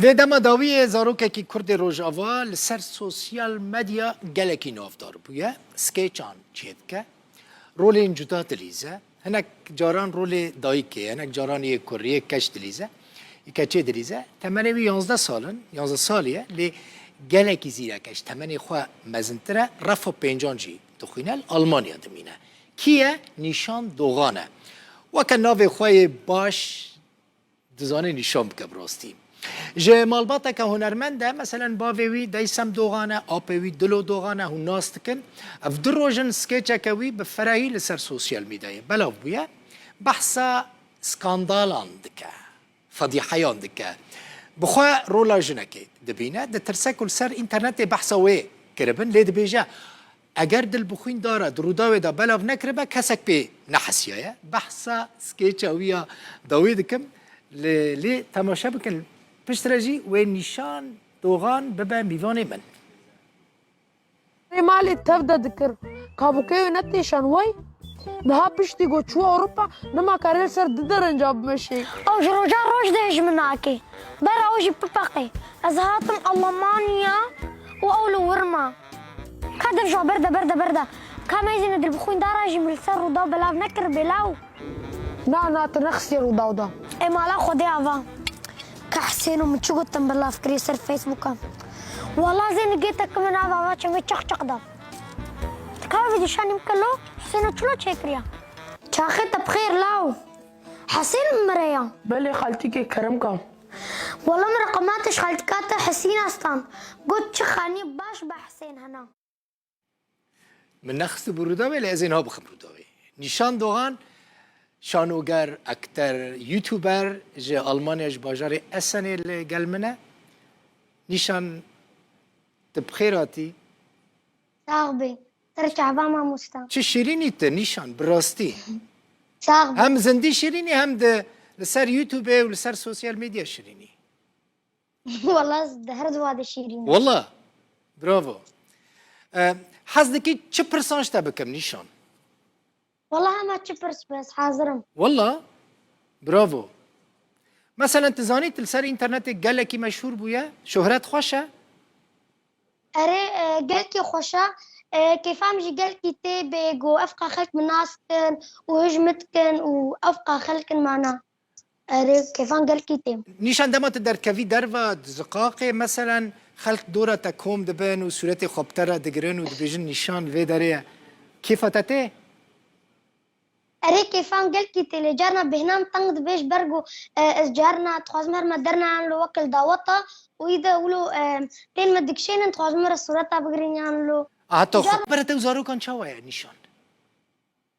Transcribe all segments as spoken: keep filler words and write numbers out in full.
Vê dema dawiyê zarokekî Kurdê Rojava li ser sosyal medya gelekî navdar bûye. Skeçan çêdike, rolên cuda dilîze. Hinek caran rolê dayikê, hinek caran yê kuriyê keç dilîze, yê keçê dilîze. Temenê wî yanzdeh sal in, yanzdeh salî ye, lê gelekî zîrek e, ji temenê xwe mezintir e, refa pêncan jî dixwîne, li Almanya dimîne. Kî ye? Nîşan Dogan e. Weke navê xwe yê baş dizane nîşan bike bi rastî. Ji malbateke hunermend e, meselen bavê wî Deysem Dogan e, apê wî Dilo Dogan e, hûn nas dikin. Ev du roj in skêçeke wî bi ferehî li ser sosyal medyayê belav bûye. Behsa skandalan dike, fedîheyan dike. Bi xwe rola jinekê dibîne, ditirse ku li ser înternetê behsa wê kiribin, lê dibêje, eger di li bixwîn dara di Rûdawê de belav nekiribe, kesek pê nehesiyaye. Behsa skêça wî ya dawî dikim, lê, lê temaşe bikin, piştre jî wê Nîşan Dogan bibe mîvanê min. Rê malê tev de dikir. Kabûkê wê netêşan wey. Niha piştî ku çû Ewropa, nima kare li ser du derenca bimeşê. Ew ji roja roj dê ji min nake. Bera ew jî bipeqê. Ez hatim Almanya û ew li wir ma. Ka dev ji ber de, ber de, ber de. Ka meyzîne dil bixwîn dara jî min li ser Rûdaw belav nekir bê law. Na, na, tu nexistiye Rûdaw da. Ê mala Xwedê ava. Ka Hesêno min çi gotin belav kiriye ser Facebooka. Wala zê nigê te kimin ava ava çemê çiq çiq da. Ti ka vîdîşanî min kelo, Hesêno çilo çêkiriya. Çaxê te bi xêr law. Hesên min mire ya. Belê xaltîkê kerem ka. Wala min reqema te ji xaltîka te Hesîn a stand. Got çi xanî baş be Hesên hena. Min nexistibû Rûdawê, lê ez ê niha bixim Rûdawê. Nîşan Dogan, şanoger, ekter, youtuber ji Almanya, ji bajarê Essenê li gel min e. Nîşan, tu bi xêr hatî. Sax bî. Ser çava mamosta. Çi şîrînî tu, Nîşan, bi rastî. Sax bî. Hem zindî şîrînî, hem de li ser YouTubeê û li ser sosyal medya şîrînî. Wala, di her duwa de şîrîn e. Wala. Bravo. E, hez dikî çi pirsan ji te bikim, Nîşan? Wala, hema çi pirs be, ez hazir im. Wala. Bravo. Meselen, tu zanî, tu li ser înternetê gelekî meşhûr bûye, şohret xweş e? Erê, e, gelkî xweş e. E, kêfa min jî gelkî tê bê ku evqa xelk min nas dikin û hij min dikin û evqa xelk in mana. Erê, kêfan gelkî tê. Nîşan, dema tu derkevî derva, di ziqaqê, meselen, xelk dora te kom dibin û sûretê xwe bi te re digirin û dibêjin, Nîşan vê derê ye. Kêfa te tê? Erê, kêfan gelkî tê, lê carna bêhna min teng dibe ji ber ku, e, ez carna dixwazim herime derna yan li wek li daweta û îde wilo, e, tên me dikişênin, dixwazim min re sûreta bigirin yan lo. Aha, to xwe. Bere te û zarokan çawa ye, Nîşan?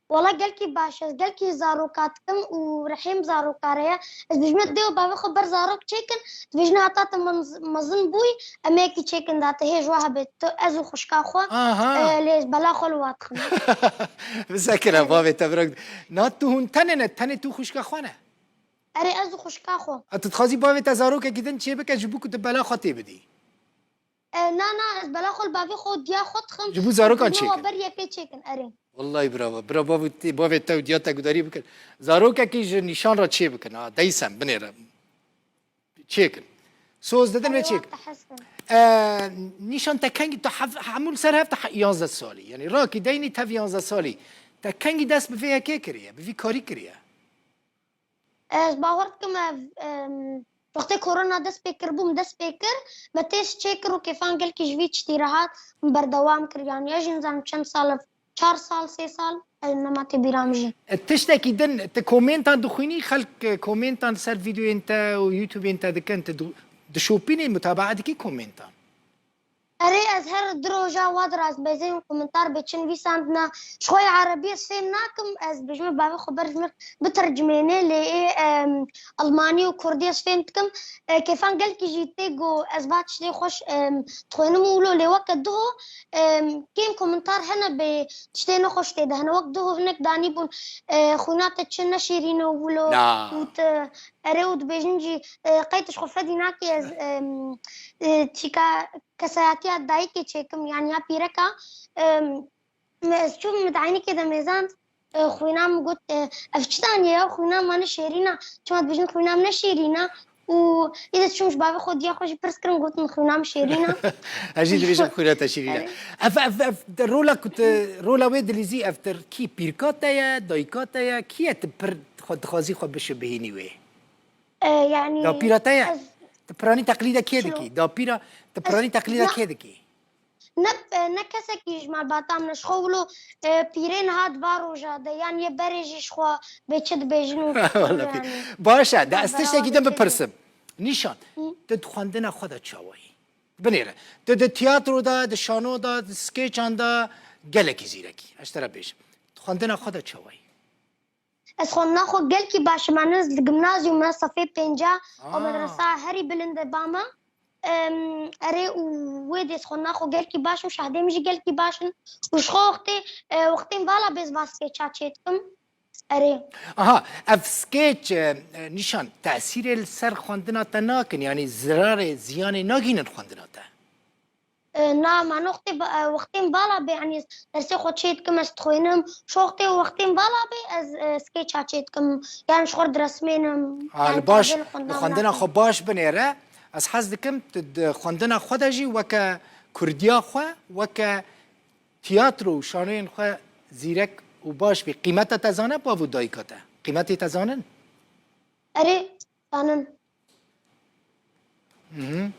Wala gelkî baş e, ez gelkî zaroka dikim û rihê min zaroka re ye. Ez dibêjim dê û bavê xwe ber zarok çêkin, dibêjin heta te mez-, mezin bûyî, em ê yekî çêkin da te hê ji we hebê, tu, ez û xwişka xwe, aha, e, lê ez bela xwe li wa dixim. Bisekine bavê te birok. Na tu hûn tenê ne, tenê tu xwişka xwe ne? Erê ez û xwişka xwe. A tu dixwazî bavê te zarokekî din çêbike ji bo ku tu bela xwe tê bidî? E, na, na, ez bela xwe li bavê xwe û diya xwe dixim. Ji bo zarokan çêkin. Ber yekê çêkin, erê. Wallahî bravo. Bira bavê te, bavê te û diya te gudarî bikin. Zarokekî ji Nîşan re çê bikin. Ha, deysem, binêre. Çêkin. Soz didin ve çêkin. Erê, wexta hez kin. E, Nîşan te kengî, tu hev-, hemû li ser hev te he-, yanzdeh salî. Yanî rakî deynî tev yanzdeh salî. Te kengî dest bi vê yekê kiriye, bi vî karî kiriye? Ez bawer dikim ev, em, wextê korona dest pê kir bû, min dest pê kir, me têst çê kir û kêfan gelkî ji vî tiştî re hat, min berdewam kir. Yanî ez jî nizanim çend sal ev, çar sal, sê sal, ez nema tê bîra min jî. E, tiştekî din, tu komentan dixwînî, xelk, e, komentan ser vîdeoyên te û YouTubeên te dikin, tu di-, dişopînî, mutabaa dikî komentan? Erê, ez her du roja wa dirazim, ez ê komentar bê çi nivîsandina. Ji xwe yê erebî ez fêm nakim, ez dibêjim bavê xwe ber ji min bitercimêne, lê ê, em, almanî û kurdî ez fêm dikim. E, kêfan gelkî jî tê ku ez va tiştê xweş, em, dixwînim û wilo, lê weke duho, em, kêm komentar hene bê tiştê nexweş tê de hene. Wek duho hinek danîbûn, e, xwîna te çi neşêrîn e û wilo. Na. Û te, erê, û dibêjin jî, e, qey tu ji xwe fedî nakî ez, em, e, çîka kesayetiya dayikê çêkim, yan ya pîreka, em, me, ez çûm min di eynikê de mêzand, e, xwîna min got, e, ev çi daniye ya, xwîna me ne şêrîn a, çima dibêjin xwîna min ne şêrîn a? û ê de çûm ji bavê xwe diya xwe jî pirs kirin, gotin xwîna min şêrîn e. Ez jî dibêjim xwîna te şîrîn e. Erê. Ev, ev, ev, de rola ku tu, rola wê dilîzî ev tir kî? Pîrka te ye, dayika te ye? Kî ye tu pir xwe dixwazî xwe bişibihînî wê? E, yanî Dapîra te ye? ez Tu piranî teqlîda kê Şilo. dikî? Dapîra, tu Ez piranî teqlîda na- kê dikî? Ne, e, ne kesekî ji malbata min e, ji xwe wilo, e, pîrê niha di va roja de, yan yê berê jî ji xwe bê çi dibêjin û Wala pîr. yanî. Baş e, de ez Beraber tiştekî din bê çi bipirsim. Nîşan, Hı. tu di xwendina xwe de çawayî? Binêre. Tu di tiyatro de, di şano de, di skêçan de gelekî zîrekî. Ez ji te re bêjim. Di xwendina xwe de çawayî? Ez xwendina xwe gelkî baş im. Ez li gimnazyum me sefê pênca û Aa. medresa herî bilind e ba me. Em, erê û wê dê ez xwendina xwe gelkî baş im. Şahdê min jî gelkî baş in. Û ji xwe wextê, e, wextên vala bê ez va skêça çê dikim. Erê. Aha, ev skêç, e, e, nîşan tesîrê li ser xwendina te nakin, yanî zirarê, ziyanê nagînin xwendina te? E, na, ma noxtê ba-, e, wextên vala bê, yanî dersê xwe çê dikim, ez dixwînim. Şoxtê wextên vala bê, ez, e, skêça çê dikim. Yanî ji xwe diresmênim. Ha, Yanî li baş, tadê li li xwendina xwendina nakim. xwe baş binêre. Ez hez dikim, tu di xwendina xwe de jî weke kurdiya xwe, weke tiyatro û şanoyên xwe zîrek û baş bî. Qîmeta te zane bav û dayika te? Qîmetê te zanin? Erê, zanin. Mhm.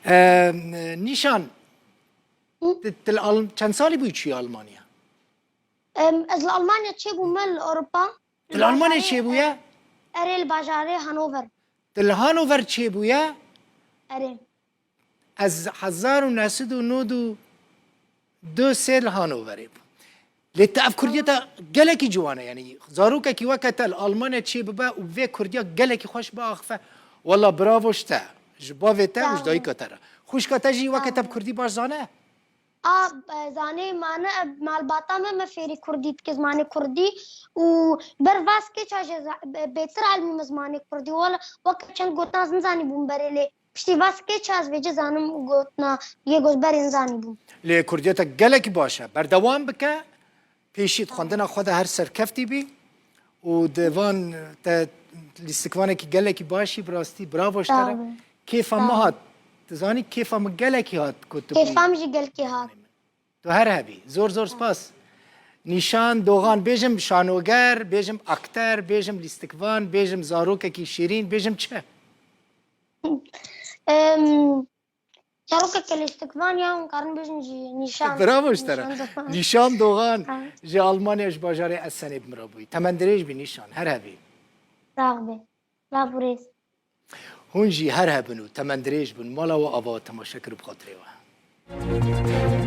Em, Nîşan, Hı? tu, tu li Al-, çend salî bûyî çûyî Almanya? Em, ez li Almanya çêbûme li Ewropa. Tu li Almanya çêbûye? Erê, li bajarê Hanover. Tu li Hanover çêbûye? Erê. Ez hezar û neh sed û nod û du sê li Hanoverê bû. Lê te ev kurdiya te gelekî ciwan e, yanî zarokekî weke te li Almanya çê bibe û vê kurdiya gelekî xweş biaxife. Wela bravo ji te, ji bavê te û ji Bravo. dayika te re. Xwişka te jî weke te bi Bravo. kurdî baş zane? A, e, zanê mane, e, malbata me, me fêrî kurdî dike, zimanê kurdî û ber va skêça jê za-, be-, bêtir elmî me zimanê kurdî. Wela weke çend gotina ez nizanî bûm berê lê. Piştî va skêça ez vêce zanim gotina yê gozberên zanî bûm. Lê kurdiyeta gelekî baş e. Berdewam bike. Pêşî di xwendina xwe de her serkeftî bî û di van te lîstikvanekî gelekî baş î, bi rastî bravo ji te re. Sağ ol. Kêfa Sağ min ol. hat. Tu zanî kêfa min gelekî hat ku tu bûyî. Kêfa min jî gelekî hat. Tu her hebî. Zor zor spas. Nîşan Dogan, bêjim şanoger, bêjim akter, bêjim lîstikvan, bêjim zarokekî şîrîn, bêjim çi? Em, Çarokeke lîstikvan ya hûn karin bêjin jî nîşan. Bravo ji te re. Nîşan Dogan. Nîşan Dogan Ha. ji Almanya, ji bajarê Esenê bi min re bûyî. Temendirêj bî Nîşan, her hebî. Sax be. Lav û rêz. Hûn jî her hebin û temendirêj bin. Mala we ava temaşe kir bi xatirê we.